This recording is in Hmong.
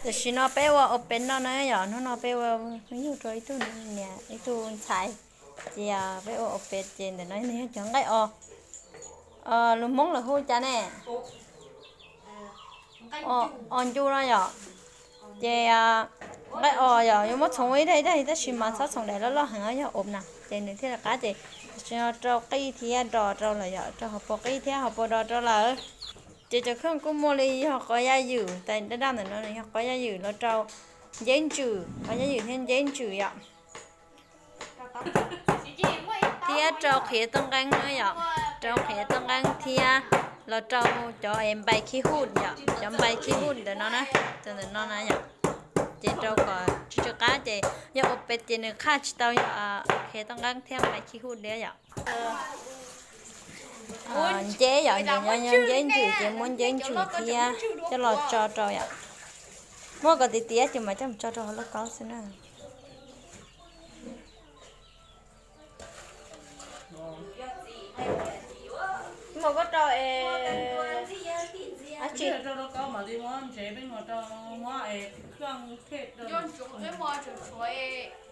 Tam sim no peb ua os pes no na yom, hnub no peb ua hnub yug rau ib tug niam ib tug ntxhais, ces peb ua os pes ces ntawm no nws yog cov nqaij os, lus Hmoob lawv hu cas ne, os ncu no yom. Ces nqaij os yom, yuav muab txhoov ib daim ib daim tab sis mas txhob txhoov daim loj loj heev, yog os na ces nws thiaj li qab. Ces tam sim no rau qij thiab dos rau lawm yom, rau hauv paus qij thiab hauv paus dos rau lawm. Ces cov khoom kuj muaj li yog qos yaj ywm, tais daj daj ntawm no nws yog qos yaj ywm los rau nceb ntsws, qos yaj ywm thiab nceb ntsws yom. Thiab rau qhiav toj nqeeb na yom, rau qhiav toj nqeeb thiab los rau cov npai khib huj yom, cov npai khib huj ntawm no na, cov ntawm no na yom. Ces rau kom tsw tsw qab ces yog ua pes ces nws qhaj tsis tau yog qhiav toj nqeeb thiab npai khib huj thiab yom. Nceb yom, nceb ntsws ces muab nceb ntsws thiab coj los tso rau yom. Muab kom tiav tiav ces mas coj mus tso rau hauv lauj kaub xwb na. Muab koj rau es dab tsi?